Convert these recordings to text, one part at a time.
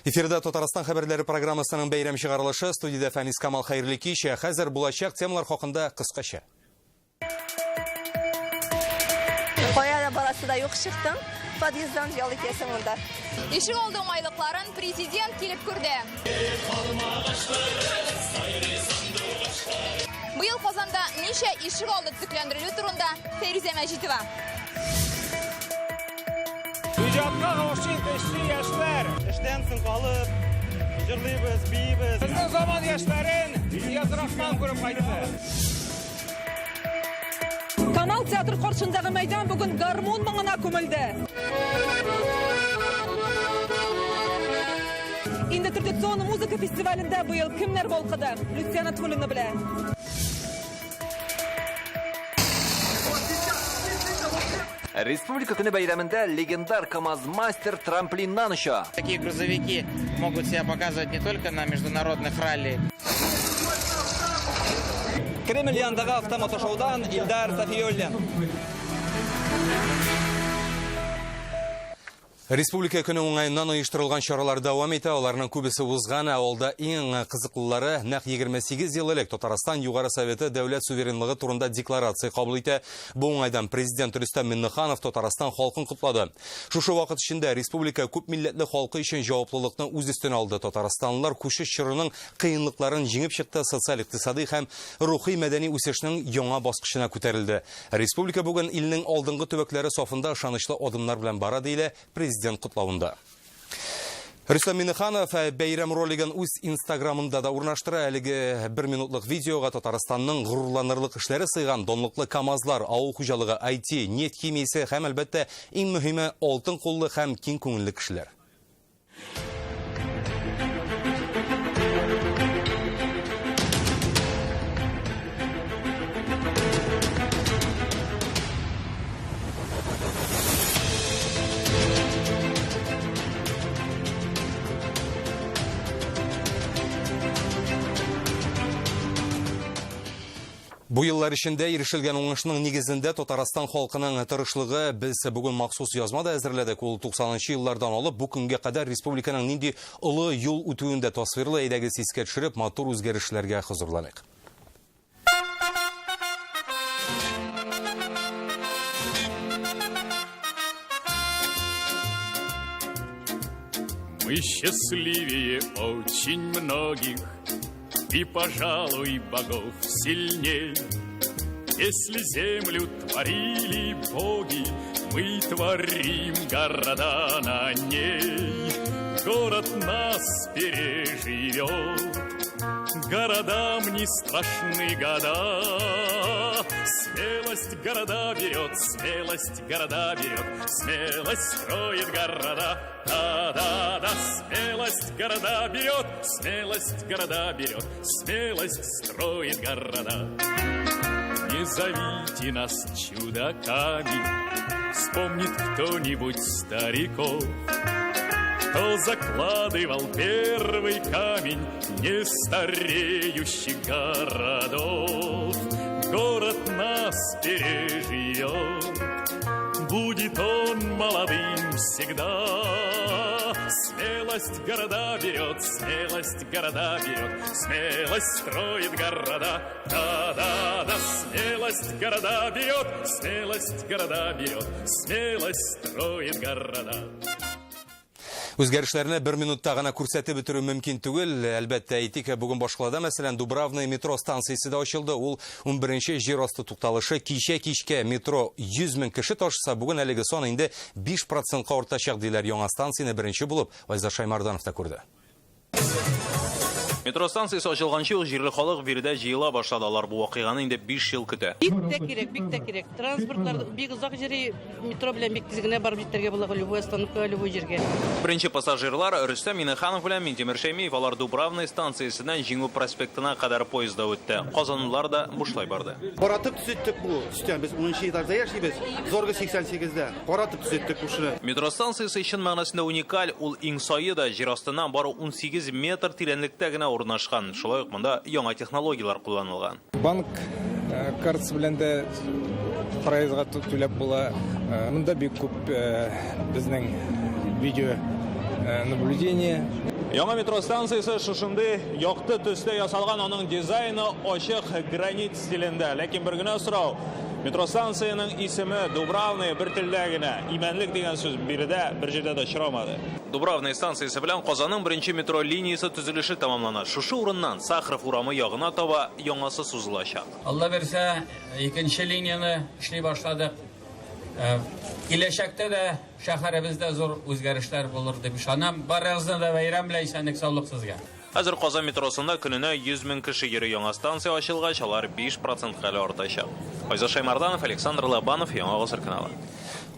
Эфирда Татарстан хәбәрләре программасының бәйрәм чыгарылышы. Студиядә Фәнис Камал, хәерле кич. Ә хәзер булачак темалар хакында кыскача. Кая да барасы да юк, чыктың подъезддан, ял итәсең монда. Ишек алды уңайлыкларын президент килеп күрде. Быел Казанда ничә ишек алды төзекләндерелү турында Фәйрүзә Мәҗитова. Иҗатка гашыйк эшче яшьләр. Эштән соң калып, җырлыйбыз, биибез. Безнең заман яшьләрен Нияз Рахман күреп кайтты. Камал театры каршындагы мәйдан бүген гармун моңына күмелде. Инде традицион музыка фестивалендә быел кемнәр балкыды? Люция Натфуллина белә. Республика көне бәйрәмендә легендар КАМАЗ-мастер трамплиннан оча. Такие грузовики могут себя показывать не только на международных ралли. Кремль янындагы автомотошоудан Илдар Сафиуллин. Республика көне уңаеннан оештырылган чаралар дәвам итә. Аларның күбесе узган, ә алда иң кызыклылары нәкъ 28 ел элек Татарстан Югары Советы дәүләт суверенлыгы турында декларация кабул итә. Бу уңайдан президент Рөстәм Миңнеханов Татарстан халкын котлады. Шушы вакыт эчендә республика күп милләтле халкы өчен җаваплылыкны үз өстенә алды. Татарстанлылар күчеш чорының кыенлыкларын җиңеп чыкты, социаль-икътисадый һәм рухи-мәдәни үсешнең яңа баскычына күтәрелде. Республика бүген илнең алдынгы төбәкләре сафында ышанычлы адымнар белән бара, диелә президент котлавында. Рөстәм Миннеханов э, бәйрәм ролигын үз инстаграмында да урнаштыра. Әлеге бер минутлык видеога Татарстанның горурланырлык эшләре сыйган данлыклы КАМАЗлар, авыл хуҗалыгы, IT, нефть химиясе һәм, әлбәттә, иң мөһиме, алтын куллы һәм киң күңелле кешеләр. Бу еллар эчендә ирешелгән уңышның нигезендә Татарстан халкының тырышлыгы. Без бүген махсус язма да әзерләдек. Ул 90 еллардан алып бу көнгә кадәр республиканың нинди олы юл үтүен дә тасвирлый. Әйдәгез искә төшереп, матур үзгәрешләргә хозурланыйк. Мы счастливее очень многих и, пожалуй, богов сильней. Если землю творили боги, мы творим города на ней. Город нас переживет, городам не страшны года. Смелость города берет, смелость города берет, смелость строит города. Да-да-да, смелость города берет, смелость города берет, смелость строит города. Не зовите нас чудаками, вспомнит кто-нибудь стариков, кто закладывал первый камень нестареющих городов. Город нас переживет, будет он молодым всегда. Смелость города берет, смелость города берет, смелость строит города. Да-да-да, смелость города берет, смелость города берет, смелость строит города. Үзгәрешләрне бер минутта гына күрсәтеп бетерү мөмкин түгел. Әлбәттә, әйтик, бүген башкалада, мәсәлән, Дубравный метро станциясе дә ачылды. Ул 11-нче җир асты тукталышы. Кичә кичкә метро 100 мең кеше ташыса, бүген әлеге сан инде 5 процентка артачак, диләр. Яңа станцияне беренче булып Айзат Шаймарданов та күрде. Метро станциясе ачылганчы ук җирле халык биредә җыела башлады. Алар бу вакыйганы инде 5 ел көтә. Бик тә кирәк, бик тә кирәк. Транспортлар бик озак йөри, метро белән бик тиз генә барып җитәргә була любой остановкага, любой җиргә. Беренче пассажирлар Рөстәм Миңнеханов белән Минтимер Шәймиев, алар Дубравная станциясеннән Җиңү проспектына кадәр поездда үтте. Казанлылар да бушлай барды. Каратып төзеттек бу өстән. Без унынчы этажда яшибез, Зорга 88-дә. Каратып төзеттек шушыны. Метро станциясе чын мәгънәсендә уникаль, ул иң сае да, җир астыннан бары 18 метр тирәнлектә генә урнашкан. Шулай ук монда яңа технологияләр кулланылган. Банк картасы белән дә проездга түләп була. Монда бик күп безнең видео наблюдение. Яңа метро станциясе шушындый якты төстә ясалган, аның дизайны ачык гранит стилендә. Ләкин бер генә сорау, метро станциянең исеме Дубравная бер телдә генә, имәнлек дигән сүз биредә бер җирдә дә очрамады. Дубравная станциясе белән Казанның беренче метро линиясе төзелеше тәмамлана. Шушы урыннан Сахаров урамы ягына таба яңасы сузылачак. Алла бирсә, икенче линияне эшли башладык. Киләчәктә дә шәһәребездә зур үзгәрешләр булыр дип ышанам. Барыгызны да бәйрәм белән, исәнлек, саулык сезгә. Хәзер Казан метросында көненә 100 мең кеше йөри. Яңа станция ачылгач, алар 5 процентка әле артачак. Айзат Шәймарданов, Александр Лобанов, Яңа Гасыр каналы.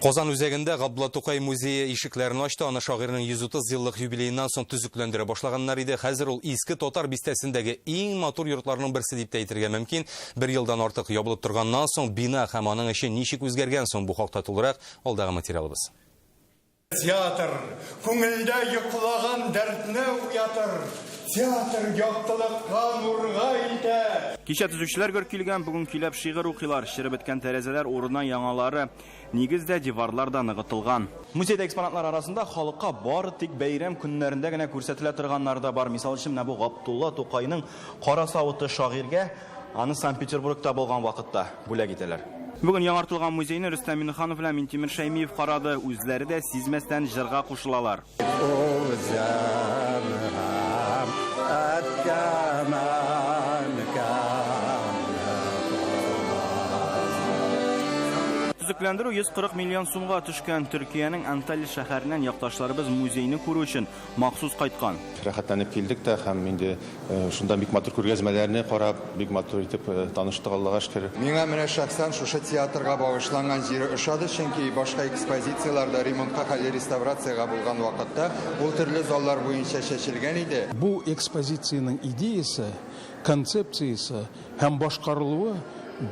Казан үзәгендә Габдулла Тукай музее ишекләрен ачты. Аны шагыйрьнең 130 еллык юбилееннан соң төзекләндерә башлаганнар иде. Хәзер ул Иске Татар бистәсендәге иң матур йортларның берсе дип тә әйтергә мөмкин. Бер елдан артык ябылып торганнан соң бина һәм аның эче ничек үзгәргән соң? Бу хакта тулырак алдагы материалыбыз. Театр, күңелдә йоклаган дәртне уятыр, театр яктылыкка, нурга илтә. Кичә төзүчеләр гөр килгән, бүген көйләп шигырь укыйлар. Череп беткән тәрәзәләр урынына яңалары. Нигез дә, диварлар да ныгытылган. Музейда экспонатлар арасында халыкка бары тик бәйрәм көннәрендә генә күрсәтелә торганнары да бар. Мисал өчен, менә бу Габдулла Тукайның кара савыты шагыйрьгә аны Санкт-Петербургта булган вакытта бүләк итәләр. Бүген яңартылган музейны Рөстәм Миңнеханов белән Минтимер Шәймиев карады. Үзләре дә сизмәстән җырга кушылалар. Төзекләндерү 140 миллион сумга төшкән. Төркиянең Анталья шәһәреннән якташларыбыз музейны күрү өчен махсус кайткан. Рәхәтләнеп килдек тә һәм инде шунда бик матур күргәзмәләрне карап, бик матур итеп таныштык, Аллага шөкер. Миңа менә шәхсән шушы театрга багышланган җире ошады, чөнки башка экспозицияләрдә ремонтка хәле реставрациягә булган вакытта ул төрле заллар буенча чәчелгән иде. Бу экспозициянең идеясе, концепциясе һәм башкарылуы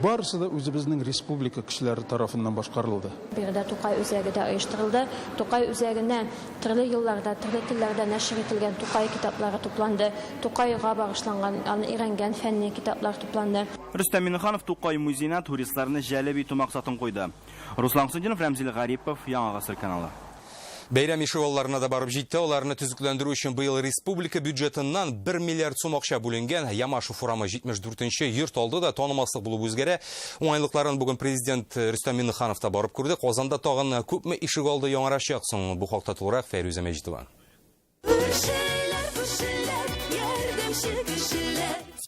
барысы да үзебезнең республика кешеләре тарафыннан башкарылды. Биредә Тукай үзәге дә оештырылды. Тукай үзәгенә төрле елларда, төрле телләрдә нәшер ителгән Тукай китаплары тупланды. Тукайга багышланган, аны өйрәнгән фәнни китаплар тупланды. Рөстәм Миңнеханов Тукай музеена туристларны җәлеп итү максатын куйды. Руслан Хөсетдинов, Рәмзил Гарипов, Яңа Гасыр каналы. Бәйрәм ишегалларына да барып җитте. Аларны төзекләндерү өчен быел республика бюджетыннан 1 миллиард сум акча бүленгән. Ямашев урамы 74 нче йорт алды да танымаслык булып үзгәрә. Уңайлыкларын бүген президент Рөстәм Миңнеханов та барып күрде. Казанда тагын күпме ишегалды яңарачак соң? Бу хакта тулырак Фәйрүзә Мәҗитова.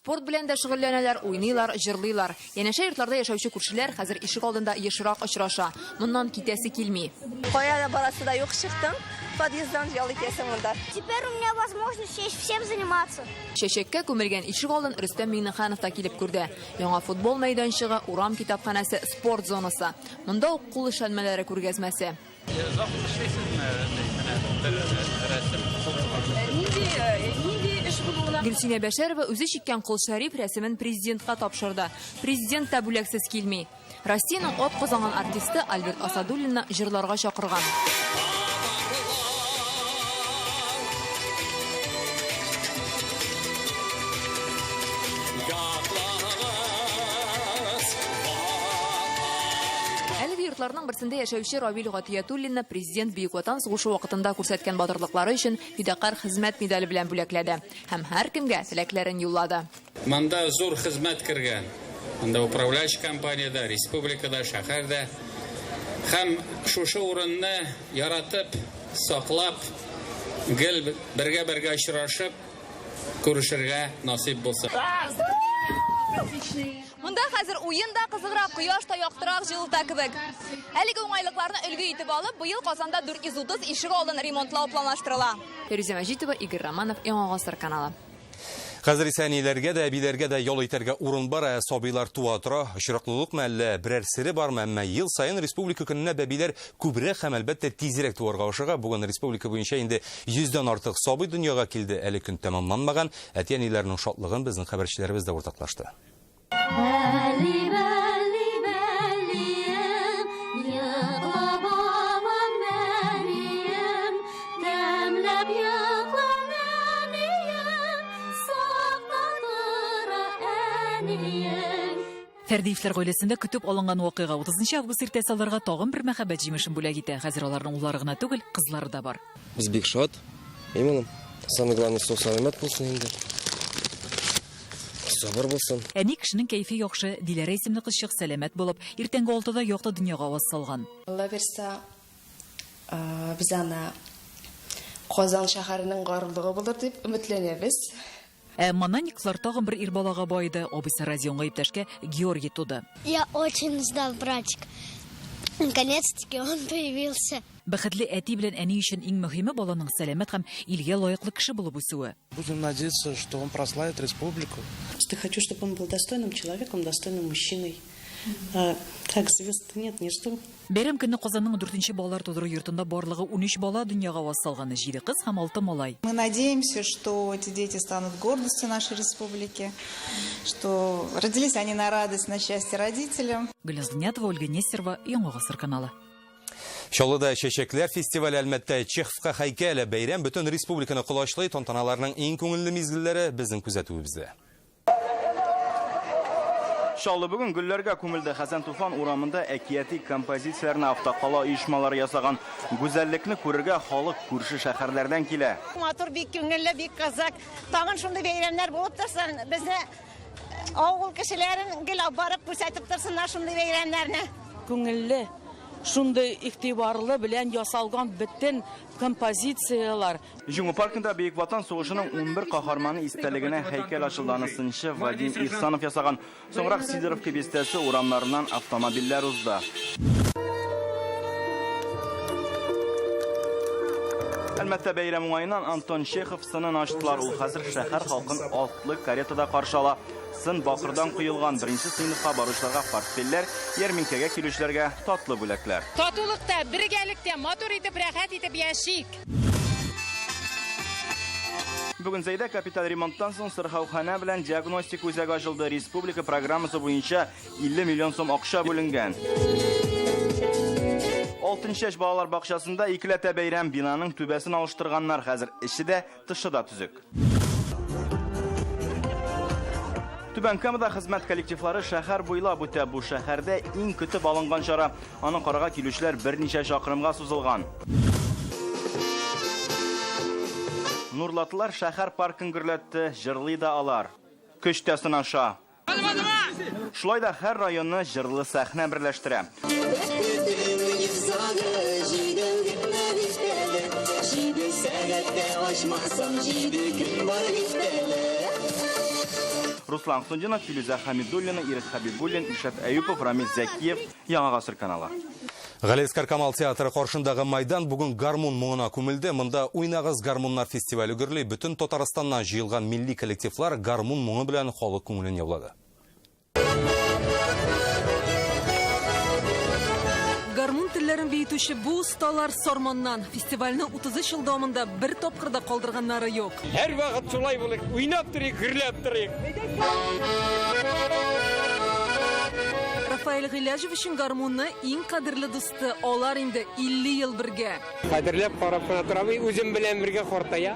Спорт белән дә шөгыльләнәләр, уйныйлар, җырлыйлар. Янәшә йортларда яшәүче күршеләр хәзер ишек алдында ешрак очраша. Моннан китәсе килми. Кая да барасы да юк, чыктың подъезддан, ял итәсең монда. Теперь у меня возможность есть всем заниматься. Чәчәккә күмелгән ишек алдын Рөстәм Миңнеханов та килеп күрде. Яңа футбол мәйданчыгы, урам китапханәсе, спорт зонасы. Монда ук кул эшләнмәләре күргәзмәсе. Озак эшлисезме? Менә бер рәсем. Нинди, нинди эш булуына. Гөлсинә Бәшәрова үзе чиккән Кол Шәриф рәсемен президентка тапшырды. Президент та бүләксез килми. Россиянең ат казанган артисты Альберт Асадуллинны җырларга чакырган. Әлеге йортларның берсендә яшәүче Равил Гатиятуллинны президент Бөек Ватан сугышы вакытында күрсәткән батырлыклары өчен Фидакарь хезмәт медале белән бүләкләде һәм һәркемгә теләкләрен юллады. Монда зур хезмәт кергән. Монда управляющий компаниядә, республикада, шәһәрдә. Һәм шушы урынны яратып, саклап, гел бергә-бергә очрашып, күрешергә насыйп булсын. Монда хәзер уен да кызыграк, кояш та яктырак, җылыта кебек. Әлеге уңайлыкларны өлге итеп алып, быел Казанда 430 ишек алдын ремонтлау планлаштырыла. Фәрүзә Мәҗитова, Игорь Романов, Яңа Гасыр каналы. Хәзер исә әниләргә дә, әбиләргә дә ял итәргә урын бар, ә сабыйлар туа тора. Очраклылыкмы әллә берәр сере бармы, әмма ел саен республика көненә бәбиләр күбрәк һәм, әлбәттә, тизрәк туарга ашыга. Бүген республика буенча инде йөздән артык сабый дөньяга килде. Әле көн тәмамланмаган. Әти-әниләрнең шатлыгын безнең хәбәрчеләребез дә уртаклашты. Фәрдиевләр гаиләсендә көтеп алынган вакыйга 30 август иртәсе аларга тагын бер мәхәббәт җимешен бүләк итә. Хәзер аларның уллары гына түгел, кызлары да бар. Без бик шат. Әйме, улым? Самое главное, сау сәламәт булсын инде. Сабыр булсын. Әни кешенең кәефе яхшы, Диләрә исемле кызчык сәламәт булып, иртәнге алтыда якты дөньяга аваз салган. Алла бирса, без аны Казан шәһәренең горурлыгы булыр дип өметләнәбез. Ә Мананиковлар тагын бер ир балага баеды, абыйсы Родионга иптәшкә Георгий туды. Я очень ждал братика. Наконец-таки он появился. Бәхетле әти белән әни өчен иң мөһиме баланың сәламәт һәм илгә лаеклы кеше булып үсүе. Будем надеяться, что он прославит республику. Просто хочу, чтобы он был достойным человеком, достойным мужчиной. А, так, звезд нет, не жду. Бәйрәм көнне Казанның дүртенче балалар тудыру йортында барлыгы 13 бала дөньяга аваз салган, җиде кыз һәм алты малай. Мы надеемся, что эти дети станут гордостью нашей республики, что родились они на радость, на счастье родителям. Гөлназ Гыйниятова, Ольга Нестерова, Яңа гасыр каналы. Чаллыда чәчәкләр фестивале Әлмәттә Чеховка һәйкәл. Бәйрәм бөтен республиканы колачлый. Тантаналарның иң күңелле мизгелләре безнең күзәтүебездә. Чаллы бүген гөлләргә күмелде. Хәсән Туфан урамында әкияти композицияләрне автокала оешмалары ясаган. Гүзәллекне күрергә халык күрше шәһәрләрдән килә. Матур, бик күңелле, бик кызык. Тагын шундый бәйрәмнәр булып торсын. Безне авыл кешеләрен гел барып күрсәтеп торсыннар шундый бәйрәмнәрне. Күңелле, шундый игътибарлы белән ясалган бөтен композицияләр. Җиңү паркында Бөек Ватан сугышының 11 каһарманы истәлегенә һәйкәл ачылды. Аны сынчы Вадим Ихсанов ясаган. Соңрак Сидоровка бистәсе урамнарыннан автомобильләр узды. Әлмәттә бәйрәм уңаеннан Антон Чехов сынын ачтылар. Ул хәзер шәһәр халкын атлы каретада каршы ала. Сын бакырдан коелган. Беренче сыйныфка баручыларга портфельләр, ярминкәгә килүчеләргә татлы бүләкләр. Татулыкта, бергәлектә, матур итеп, рәхәт итеп яшик. Бүген Зәйдә капиталь ремонттан соң сырхауханә белән диагностика үзәге ачылды. Республика программасы буенча 50 миллион сум акча бүленгән. Алтынчәч балалар бакчасында икеләтә бәйрәм. Бинаның түбәсен алыштырганнар. Хәзер эче дә, тышы да төзек. Түбән Камада хезмәт коллективлары шәһәр буйлап үтә. Бу шәһәрдә иң көтеп алынган чара. Аны карарга килүчеләр берничә чакрымга сузылган. Нурлатлар шәһәр паркын гөрләтте, җырлый да алар. Көч тә сынаша. Шулай да һәр районны җырлы сәхнә берләштерә. Руслан Хуснутдинов, Филүзә Хәмидуллина, Ирек Хәбибуллин, Илшат Әюпов, Рамис Зәкиев, Яңа гасыр каналы. Галиәсгар Камал театры каршындагы майдан бүген гармун моңына күмелде. Монда Уйнагыз гармуннар фестивале гөрли. Бөтен Татарстаннан җыелган милли коллективлар гармун моңы белән халык күңелен яулады. Гармун телләрен биетүче бу осталар Сарманнан. Фестивальне 33 ел дәвамында бер тапкыр да калдырганнары юк. Һәр вакыт шулай булыйк, уйнап торыйк, гөрләп торыйк. Рафаэль Гыйләҗев өчен гармунны иң кадерле дусты. Алар инде 50 ел бергә. Кадерләп карап кына торам, үзем белән бергә картая.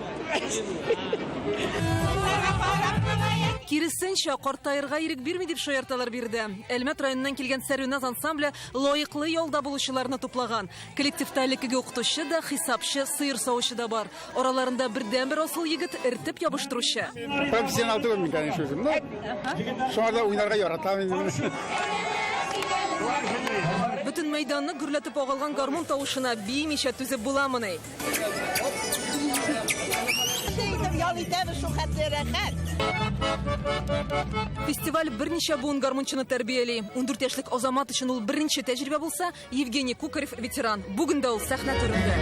Киресенчә, картаерга ирек бирми дип шаярталар биредә. Әлмәт районыннан килгән Сәрвиназ ансамбле лаеклы ялда булучыларны туплаган. Коллективта элеккеге укытучы да, хисапчы, сыер савучы да бар. Араларында бердәнбер асыл егет эртеп ябыштыручы. Профессионал түгел мин, конечно, үзем. Но шуңа да уйнарга яратам инде. Бөтен мәйданны гөрләтеп агылган гармун тавышына биемичә түзеп буламыни? Ял итәбез, шул хәтле рәхәт. Фестиваль берничә буын гармунчыны тәрбияли. 14 яшьлек Азамат өчен ул беренче тәҗрибә булса, Евгений Кукарев ветеран. Бүген дә ул сәхнә түрендә.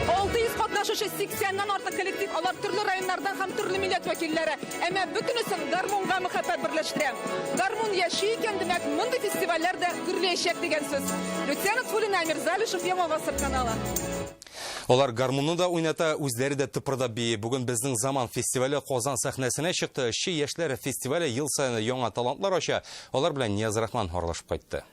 600 катнашучы, 80-нән артык коллектив, алар төрле районнардан һәм төрле милләт вәкилләре. Әмма бөтенесен гармунга мәхәббәт берләштерә. Гармун яши икән, димәк, мондый фестивальләр дә гөрләячәк дигән сүз. Люциана Тфулина, Әмир Залишев, Яңа гасыр каналы. Алар гармунны да уйната, үзләре дә тыпырдап бии. Бүген Безнең заман фестивале Казан сәхнәсенә чыкты. Эшче яшьләр фестивале ел саен яңа талантлар ача. Алар белән Нияз Рахман аралашып кайтты.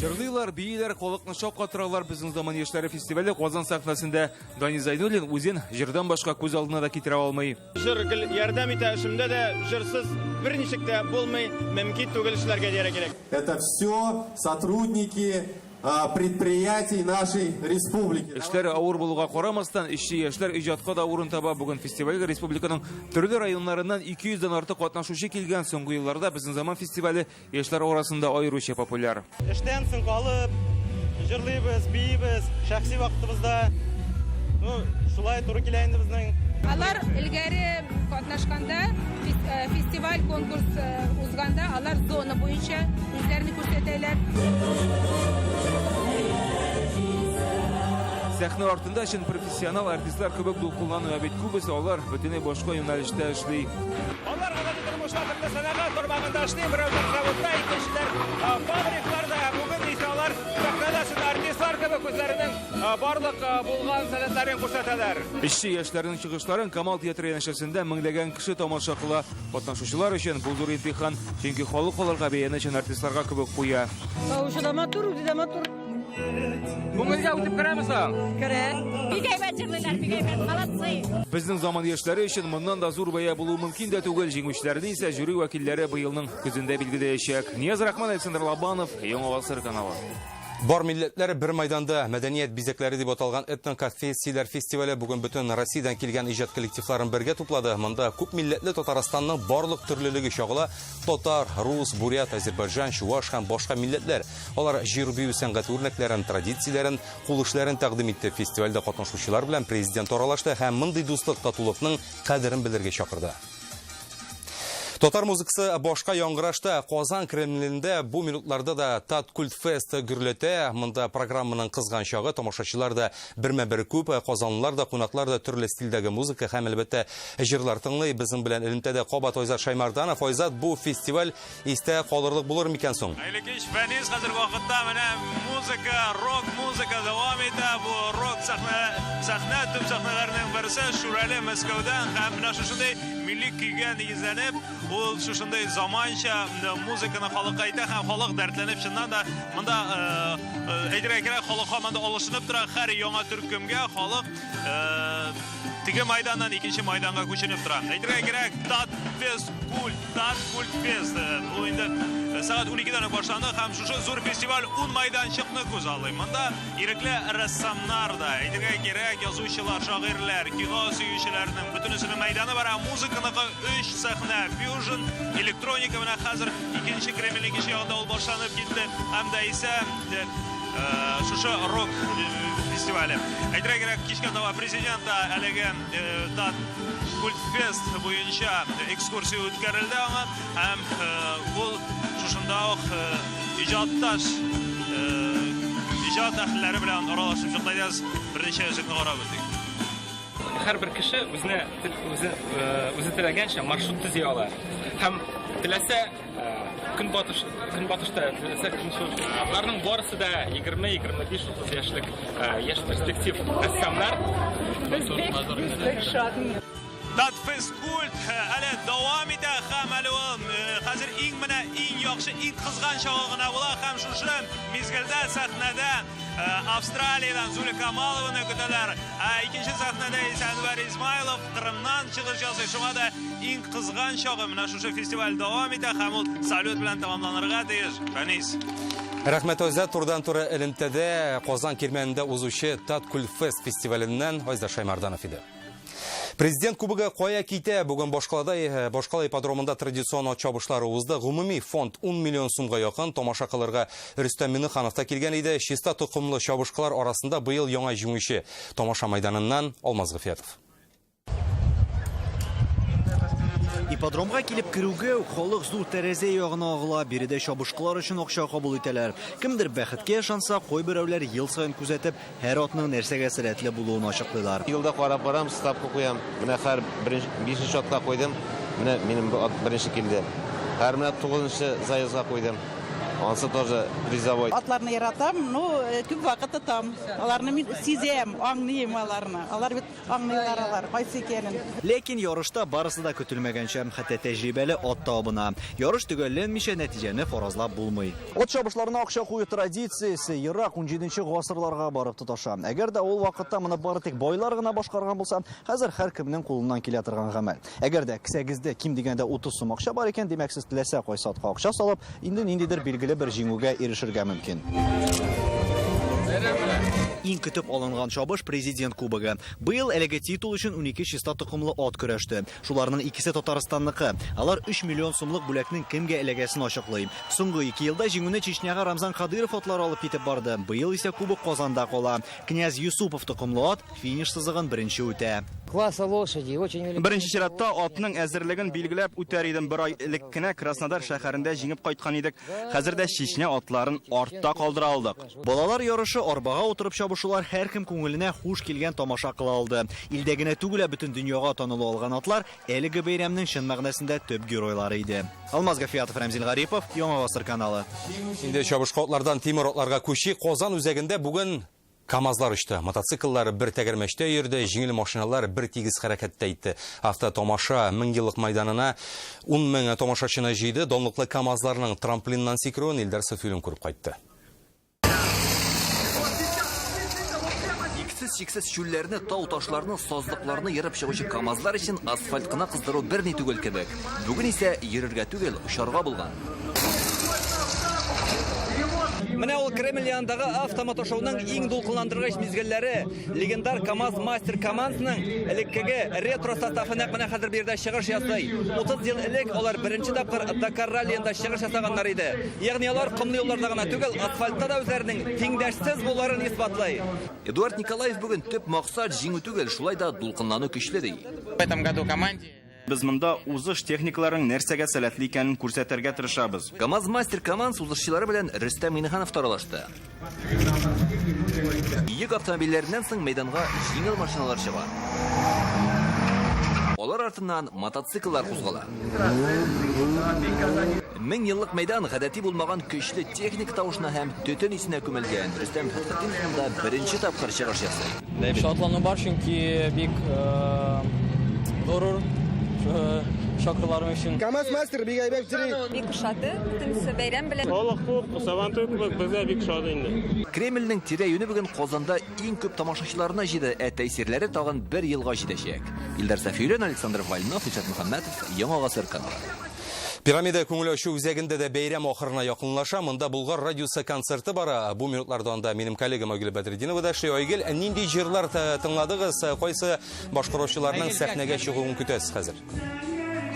Җырлыйлар, бииләр, халыкны шаккатыралар. Безнең заман яшьләре фестивале Казан сәхнәсендә. Данис Зайнуллин үзен җырдан башка күз алдына да китерә алмый. Җыр гел ярдәм итә, эшемдә дә җырсыз берничек тә булмый, мөмкин түгел эшләргә дияргә кирәк. Это все сотрудники предприятий нашей республики. Эшләре авыр булуга карамастан, эшче яшьләр иҗатка да урын таба. Бүген фестивальгә республиканың төрле районнарыннан 200 дән артык катнашучы килгән. Соңгы елларда Безнең заман фестивале яшьләр арасында аеруча популяр. Эштән соң калып, җырлыйбыз, биибез, шәхси вакытыбызда. Ну, шулай туры килә инде безнең. Алар элгәре катнашканда, э, фестиваль, конкурс э, узганда, алар зона буенча үзләрен күрсәтәләр. Сәхнә артында чын профессионал артистлар кебек дулкынлану, ә бит күбесе алар бөтенләй башка юнәлештә эшли. Алар гадәти тормышта төрле сәнәгать тармагында эшли, берәүләр заводта, икенчеләр фабрикларда. Ә бүген исә алар сәхнәдә чын артистлар кебек үзләренең барлык булган сәләтләрен күрсәтәләр. Эшче яшьләрнең чыгышларын Камал театры янәшәсендә меңләгән кеше тамаша кыла. Катнашучылар өчен бу зур имтихан, чөнки халык аларга бәяне чын артистларга кебек куя. Тавышы да матур, үзе дә матур. Күңелгә үтеп керәме соң? Керә. Бик әйбәт җырлыйлар, бик әйбәт, молодцы. Безнең заман яшьләре өчен моннан да зур бәя булуы мөмкин дә түгел. Җиңүчеләрне исә жюри вәкилләре быелның көзендә билгеләячәк. Нияз Рахман, Александр Лобанов, Яңа Гасыр каналы. Бар милләтләр бер майданда мәдәният бизәкләре дип аталган этноконфессияләр фестивале бүген бөтен Россиядән килгән иҗат коллективларын бергә туплады. Монда күп милләтле Татарстанның барлык төрлелеге чагыла. Татар, рус, бурят, азербайҗан, чуваш һәм башка милләтләр. Алар җыр-бию сәнгате үрнәкләрен, традицияләрен, кул эшләрен тәкъдим итте. Фестивальдә катнашучылар белән президент аралашты һәм мондый дуслык, татулыкның кадерен белергә чакырды. Татар музыкасы башка яңгырашта. Казан Кремлендә бу минутларда да Таткультфест гөрләтә. Монда программаның кызган чагы, тамашачылар да бермә-бер күп. Казанлылар да, кунаклар да төрле стильдәге музыка һәм, әлбәттә, җырлар тыңлый. Безнең белән элемтәдә кабат Айзат Шаймарданов. Айзат, бу фестиваль истә калырлык булыр микән соң? Хәерле кич, Фәнис. Хәзерге вакытта менә музыка, рок музыка дәвам итә. Бу рок сәхнә, сәхнә төп сәхнәләрнең берсе Шүрәле Мәскәүдән һәм менә шушындый милли көйгә нигезләнеп, ул шушындый заманча музыканы халыкка әйтә һәм халык дәртләнеп чыннан да монда әйтергә кирәк, халык һаман да алышынып тора. Һәр яңа төркемгә халык Теге майданнан икенче майданга күченеп тора. Әйтергә кирәк, Тат Фест Культ, Тат Культ Фест. Бу инде сәгать 12-дән үк башланды һәм шушы зур фестиваль 10 майданчыкны күз алый. Монда ирекле рәссамнар да, әйтергә кирәк, язучылар, шагыйрьләр, кино сөючеләрнең бөтенесенең мәйданы бар. Ә музыканыкы 3 сәхнә, фьюжн, электроника менә хәзер икенче Кремльнең икенче ягында ул башланып китте. Һәм дә исә шушы рок фестивале. Әйтергә кирәк, кичкә таба президент та әлеге Тат Культфест буенча экскурсия үткәрелде аңа һәм ул шушында ук иҗатташ иҗат әһелләре белән аралашып чыкты. Әйдәгез, берничә өзекне карап үтик. Һәрбер кеше үзенә үзе үзе теләгәнчә маршрут төзи ала. Һәм теләсә Көнбатыш, көнбатышта, теләсә көнчыгыш. Аларның барысы да 20, 25, 30 яшьлек яшь перспектив рәссамнар. Без бик, без бик шат. Татфесткульт әле дәвам итә һәм әле ул хәзер иң менә иң яхшы, иң кызган чагы гына була һәм шушы мизгелдә сәхнәдә Австралиядән Зуля Камалованы көтәләр. Ә икенче сәхнәдә исә Әнвәр Измайлов Кырымнан чыгыш ясый. Шуңа да иң кызган чагы менә шушы фестиваль дәвам итә һәм ул салют белән тәмамланырга тиеш. Фәнис. Рәхмәт, Айзат. Турыдан-туры элемтәдә Казан Кирмәнендә узучы Таткультфест фестиваленнән Айзат Шаймарданов иде. Президент кубогы кая китә? Бүген башкалада, э, башкала ипподромында традицион ат чабышлары узды. Гомуми фонд 10 миллион сумга якын. Тамаша кылырга Рөстәм Миннеханов та килгән иде. Чиста токымлы чабышкылар арасында быел яңа җиңүче. Тамаша майданыннан Алмаз Гафиятов. Ипподромга килеп керүгә үк халык зур тәрәзә ягына агыла. Биредә чабышкылар өчен акча кабул итәләр. Кемдер бәхеткә ышанса, кайберәүләр ел саен күзәтеп, Һәр атның нәрсәгә сәләтле булуын ачыклыйлар. Елда карап барам, ставка куям. Менә хәр бишенче атка куйдым. Менә минем бу ат беренче килде. Хәр менә тугызынчы заездга куйдым. Ансы тоже призовой. Атларны яратам, ну, күп вакыт тотам. Аларны мин сизәм, аңлыйм аларны. Алар бит аңлыйлар алар, кайсы икәнен. Ләкин ярышта барысы да көтелмәгәнчә, хәтта тәҗрибәле ат та абына. Ярыш төгәлләнмичә нәтиҗәне фаразлап булмый. Ат чабышларына акча кую традициясе ерак унҗиденче гасырларга барып тоташа. Әгәр дә ул вакытта моны бары тик байлар гына башкарган булса, хәзер һәркемнең кулыннан килә торган гамәл. Әгәр дә кесәгездә ким дигәндә 30 сум акча бар икән, димәк, сез теләсә кайсы атка акча салып, инде ниндидер билгеле бер җиңүгә ирешергә мөмкин. Бәйрәм белән! Иң көтеп алынган чабыш Президент кубогы. Быел әлеге титул өчен 12 чиста токымлы ат көрәште. Шуларның икесе Татарстанныкы. Алар 3 миллион сумлык бүләкнең кемгә эләгәсен ачыклый. Соңгы ике елда җиңүне Чечняга Рамзан Кадыйров атлары алып китеп барды. Быел исә кубок Казанда кала. Князь Юсупов токымлы ат финиш сызыгын беренче үтә. Класса лошади, очень великолепно. Беренче чиратта атның әзерлеген билгеләп үтәр идем. Бер ай элек кенә Краснодар шәһәрендә җиңеп кайткан идек. Хәзер дә Чечня атларын артта калдыра алдык. Балалар ярышы, арбага утырып чабышулар һәркем күңеленә хуш килгән тамаша кыла алды. Илдә генә түгел, ә бөтен дөньяга танылу алган атлар әлеге бәйрәмнең чын мәгънәсендә төп геройлары иде. Алмаз Гафиятов, Рәмзил Гарипов, Яңа гасыр каналы. Инде чабышкы атлардан тимер атларга күчик. Казан үзәгендә бүген КАМАЗлар очты. Мотоцикллар бер тәгәрмәчтә йөрде, җиңел машиналар бер тигез хәрәкәттә итте. Автотамаша Меңьеллык мәйданына 10 мең тамашачыны җыйды. Данлыклы КАМАЗларның трамплиннан сикерүен Илдар Сафиуллин күреп кайтты. Иксез-чиксез чүлләрне, тау-ташларны, сазлыкларны ерып чыгучы КАМАЗлар өчен асфальт кына кыздыру берни түгел кебек. Бүген исә йөрергә түгел, очарга булган. Менә ул Кремль янындагы автомотошоуның иң дулкынландыргыч мизгелләре. Легендар КАМАЗ мастер командасының элеккеге ретро составы нәкъ менә хәзер биредә чыгыш ясый. 30 ел элек алар беренче тапкыр Дакар раллиенда чыгыш ясаганнар иде. Ягъни алар комлы юлларда гына түгел, асфальтта да үзләренең тиңдәшсез булуларын исбатлый. Эдуард Николаев бүген төп максат җиңү түгел, шулай да дулкынлану көчле ди. В этом году команде Без монда узыш техникаларының нәрсәгә сәләтле икәнен күрсәтергә тырышабыз. КАМАЗ-мастер командасы узышчылары белән Рөстәм Миңнеханов та аралашты. Йөк автомобильләреннән соң мәйданга җиңел машиналар чыга. Алар артыннан мотоцикллар кузгала. Мең еллык мәйдан гадәти булмаган көчле техника тавышына һәм төтен исенә күмелгән. Рөстәм Фәтхетдинов монда беренче тапкыр чыгыш ясый. Шатлану бар, чөнки бик горур чакыруларым өчен. КАМАЗ мастер бик әйбәт йөри. Бик ошады, бөтенесе бәйрәм белән. Халык күп, Сабантуй кебек безгә бик ошады инде. Кремльнең тирә-юне бүген Казанда иң күп тамашачыларны җыйды, ә тәэсирләре тагын бер елга җитәчәк. Илдар Сафиуллин, Александр Вольнов, Илшат Мөхәммәтов, Яңа гасыр каналы. Пирамида күңел ачу үзәгендә дә бәйрәм ахырына якынлаша. Монда Болгар радиосы концерты бара. Бу минутларда анда минем коллегам Айгөл Бәдретдинова да эшли. Айгөл, нинди җырлар тыңладыгыз? Кайсы башкаручыларның сәхнәгә чыгуын көтәсез хәзер?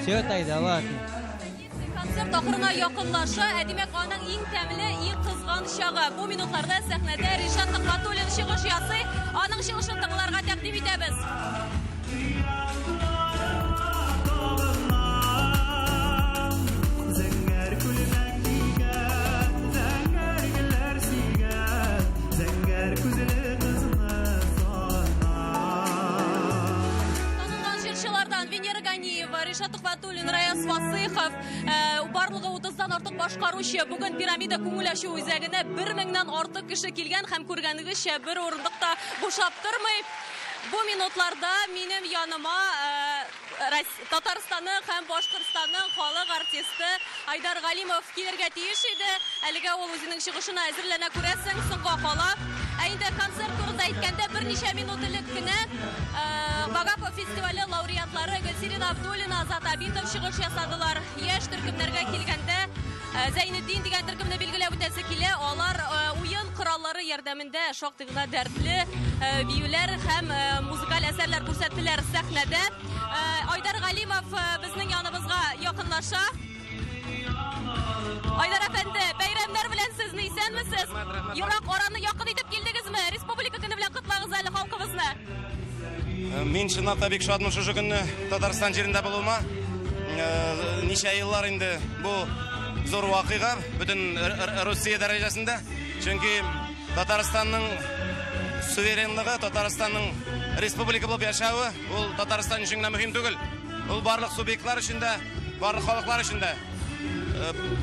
Все тогда, ладно. Концерт ахырына якынлаша, ә димәк аның иң тәмле, иң кызган чагы. Бу минутларда сәхнәдә Ришат Төхвәтуллин чыгыш ясый. Аның чыгышын тыңларга тәкъдим итәбез. Венера Ганиева, Ришат Төхвәтуллин, Раяз Фасыйхов, барлыгы 30-дан артык башкаручы. Бүген Пирамида күңел ачу үзәгенә 1000-нән артык кеше килгән һәм күргәнегезчә бер урындык та бушап тормый. Бу минутларда минем яныма Татарстанның һәм Башкортстанның халык артисты Айдар Галимов килергә тиеш иде. Әлегә ул үзенең чыгышына әзерләнә күрәсең, соңга кала. Ә инде концерт турында әйткәндә, берничә минут элек кенә Вагапов фестивале лауреатлары Гөлсирин Абдуллина, Азат Абитов чыгыш ясадылар. Яшь төркемнәргә килгәндә, Зәйнетдин дигән төркемне билгеләп үтәсе килә. Алар уен кораллары ярдәмендә шактый гына дәртле биюләр һәм музыкаль әсәрләр күрсәттеләр сәхнәдә. Айдар Галимов безнең яныбызга якынлаша. Айдар әфәнде, бәйрәмнәр белән сезне, исәнмесез? Ерак араны якын итеп килдегезме? Республика көне белән котлагыз әле халкыбызны. Мин чынлап та бик шатмын шушы көнне Татарстан җирендә булуыма. Ничә еллар инде бу зур вакыйга бөтен Россия дәрәҗәсендә. Чөнки Татарстанның суверенлыгы, Татарстанның республика булып яшәве, ул Татарстан өчен генә мөһим түгел. Ул барлык субъектлар өчен дә, барлык халыклар өчен дә.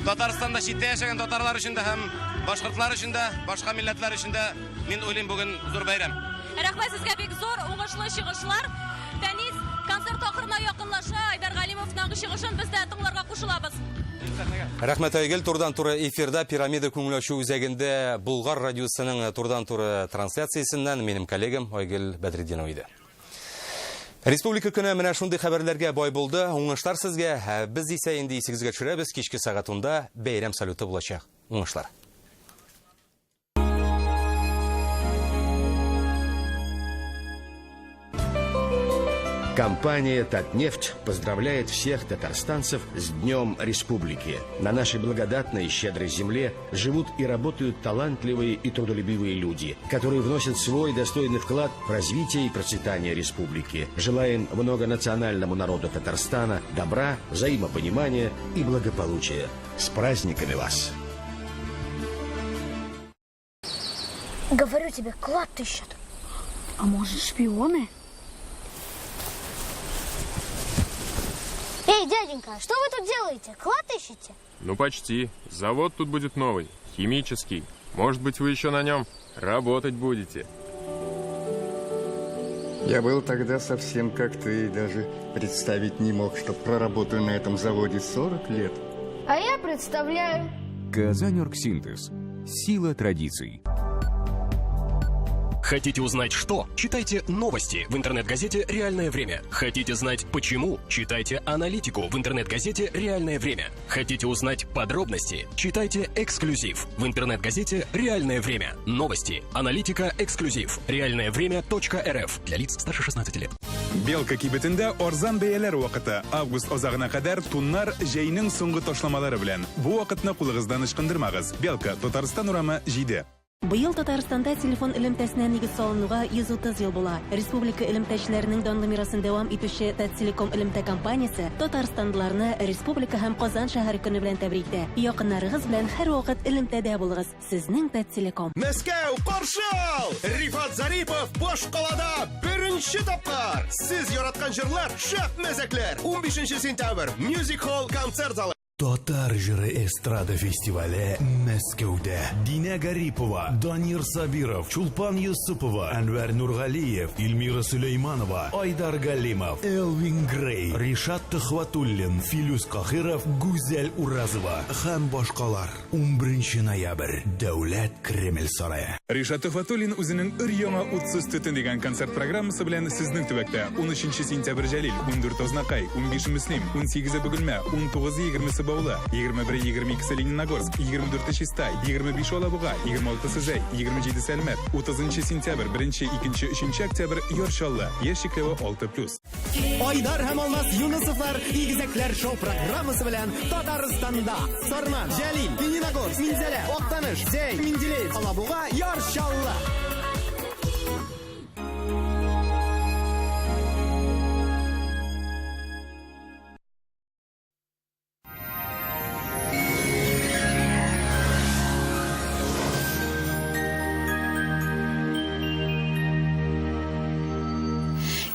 Татарстанда читтә яшәгән татарлар өчен дә һәм башкортлар өчен дә, башка милләтләр өчен дә, мин уйлыйм, бүген зур бәйрәм. Рәхмәт сезгә бик зур, уңышлы чыгышлар. Фәнис, концерт ахырына якынлаша. Айдар Галимовның чыгышын без дә тыңларга кушылабыз. Рәхмәт, Айгөл. Турыдан-туры эфирда Пирамида күңел ачу үзәгендә Болгар радиосының турыдан-туры трансляциясеннән минем коллегам Айгөл Бәдретдинова иде. Республика көне менә шундый хәбәрләргә бай булды. Уңышлар сезгә. Без исә инде исегезгә төшерәбез, кичке сәгать 10-да бәйрәм салюты булачак. Уңышлар. Компания «Татнефть» поздравляет всех татарстанцев с Днем Республики. На нашей благодатной и щедрой земле живут и работают талантливые и трудолюбивые люди, которые вносят свой достойный вклад в развитие и процветание республики. Желаем многонациональному народу Татарстана добра, взаимопонимания и благополучия. С праздниками вас! Говорю тебе, клад ищут. А может, шпионы? Эй, дяденька, что вы тут делаете? Клад ищете? Ну, почти. Завод тут будет новый, химический. Может быть, вы еще на нем работать будете. Я был тогда совсем как ты, даже представить не мог, что проработаю на этом заводе 40 лет. А я представляю. Казань-Оргсинтез. Сила традиций. Хотите узнать что? Читайте новости в интернет-газете «Реальное время». Хотите знать почему? Читайте аналитику в интернет-газете «Реальное время». Хотите узнать подробности? Читайте эксклюзив в интернет-газете «Реальное время». Новости, аналитика, эксклюзив. Реальное время.рф для лиц старше 16 лет. Белка кибетендә арзан бәяләр вакыты. Август азагына кадәр туннар җәйнең соңгы ташламалары белән. Бу вакытны кулыгыздан ычкындырмагыз. Белка, Татарстан урамы 7. Быел Татарстанда телефон элемтәсенә нигез салынуга 130 ел була. Республика элемтәчеләренең данлы мирасын дәвам итүче Таттелеком элемтә компаниясе татарстанлыларны Республика һәм Казан шәһәре көне белән тәбрик итә. Якыннарыгыз белән һәрвакыт элемтәдә булыгыз. Сезнең Таттелеком. Мәскәү, каршы ал! Рифат Зарипов башкалада беренче тапкыр! Сез яраткан җырлар, шәп мәзәкләр! 15 сентябрь, Music Hall концерт залы. Татар җыры эстрада фестивале Мәскәүдә. Динә Гарипова, Данир Сабиров, Чулпан Йосыпова, Әнвәр Нургалиев, Эльмира Сөләйманова, Айдар Галимов, Элвин Грей, Ришат Төхвәтуллин, Филүс Каһиров, Гүзәл Уразова һәм башкалар. 11 ноябрь, Дәүләт Кремль сарае. Ришат Төхвәтуллин үзенең өр-яңа Утсыз төтен дигән концерт программасы белән сезнең төбәктә. 13 сентябрь Җәлил, 14 Азнакай, 15 Мөслим, 18 Бөгелмә, 19 20 Баулы, 21 22 Лениногорск, 24 Чистай, 25 Алабуга, 26 Зәй, 27 Әлмәт, 30 сентябрь, 1, 2, 3 октябрь Яр Чаллы. Яшь чикләве 6+. Айдар һәм Алмаз Юнысовлар Игезәкләр шоу программасы белән Татарстанда. Сарман, Җәлил, Лениногорск, Минзәлә, Актаныш, Зәй, Менделеев, Алабуга, Яр Чаллы.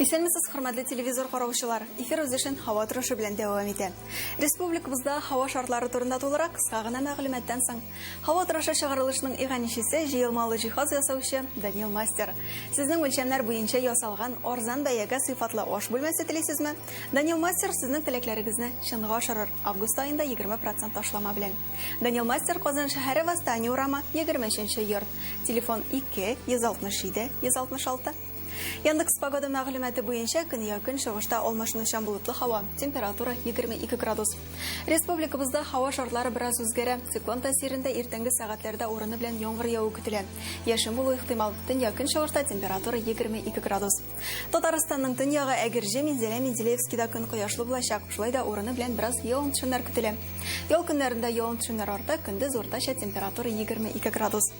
Исәнмесез, хөрмәтле телевизор караучылар. Эфир үз эшен һава торышы белән дәвам итә. Республикабызда һава шартлары турында тулырак кыска гына мәгълүматтан соң. Һава торышы чыгарылышының иганәчесе җыелмалы җиһаз ясаучы Данил Мастер. Сезнең үлчәмнәр буенча ясалган арзан бәягә сыйфатлы аш бүлмәсе телисезме? Данил Мастер сезнең теләкләрегезне чынга ашырыр. Август аенда 20% ташлама белән. Данил Мастер Казан шәһәре Восстание урамы 23 йорт. Телефон 2 167 166. Яндекс погода мәгълүматы буенча көньяк-көнчыгышта алмашынучан болытлы һава, температура 22 градус. Республикабызда һава шартлары бераз үзгәрә. Циклон тәэсирендә иртәнге сәгатьләрдә урыны белән яңгыр яву көтелә. Яшен булу ихтимал. Төньяк-көнчыгышта температура 22 градус. Татарстанның төньягы Әгерҗе, Минзәлә, Менделеевскида көн кояшлы булачак. Шулай да урыны белән бераз явым-төшемнәр көтелә. Ял көннәрендә явым-төшемнәр арта, көндез уртача температура 22 градус.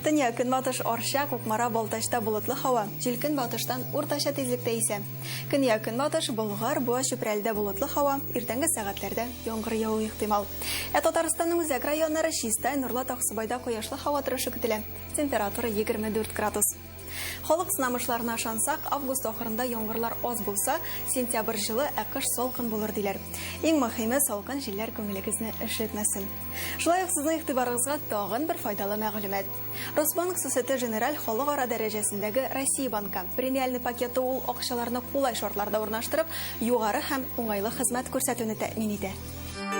Төньяк көнбатыш Арча, Кукмара, Балтачта болытлы һава. Җил көнбатыштан уртача тизлектә исә. Көньяк көнбатыш Болгар, Буа, Чүпрәледә болытлы һава, иртәнге сәгатьләрдә яңгыр явуы ихтимал. Ә Татарстанның үзәк районнары Чистай, Нурлат, Аксубайда кояшлы һава торышы көтелә. Температура 24 градус. Халык сынамышларына ышансак, август ахырында яңгырлар аз булса, сентябрь җылы, ә кыш салкын булыр диләр. Иң мөһиме, салкын җилләр күңелегезне өшетмәсен. Шулай ук сезнең игътибарыгызга тагын бер файдалы мәгълүмат. Росбанк Societe Generale халыкара дәрәҗәсендәге Россия банкы. Премиальный пакеты ул акчаларны кулай шартларда урнаштырып, югары һәм уңайлы хезмәт күрсәтүне тәэмин итә.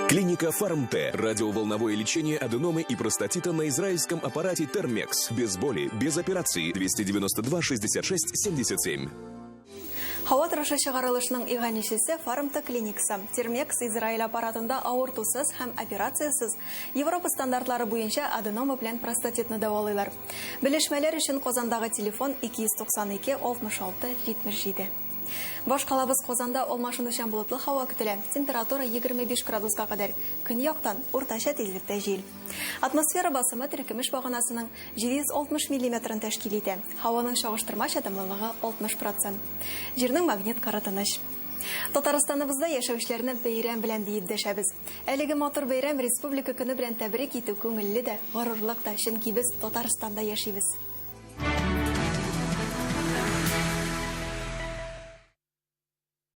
Клиника Фарм-Т. Радиоволновое лечение аденомы и простатита на израильском аппарате Термекс. Без боли, без операции. 292 66 77. Һава торышы чыгарылышының иганәчесе Фарм-Т клиникасы. Термекс Израиль аппаратында авыртусыз һәм операциясез Европа стандартлары буенча аденома белән простатитны дәвалыйлар. Белешмәләр өчен Казандагы телефон 292 66 77. Башкалабыз Казанда алмашынучан болытлы һава көтелә. Температура 25 градуска кадәр. Көньяктан уртача тизлектә җил. Атмосфера басымы теркемеш баганасының 760 миллиметрын тәшкил итә. Һаваның чагыштырмача дымлылыгы 60 процент. Җирнең магнит кыры тыныч. Татарстаныбызда яшәүчеләрне бәйрәм белән диеп дәшәбез. Әлеге матур бәйрәм Республика көне белән тәбрик итү күңелле дә, горурлык та, чөнки без Татарстанда яшибез.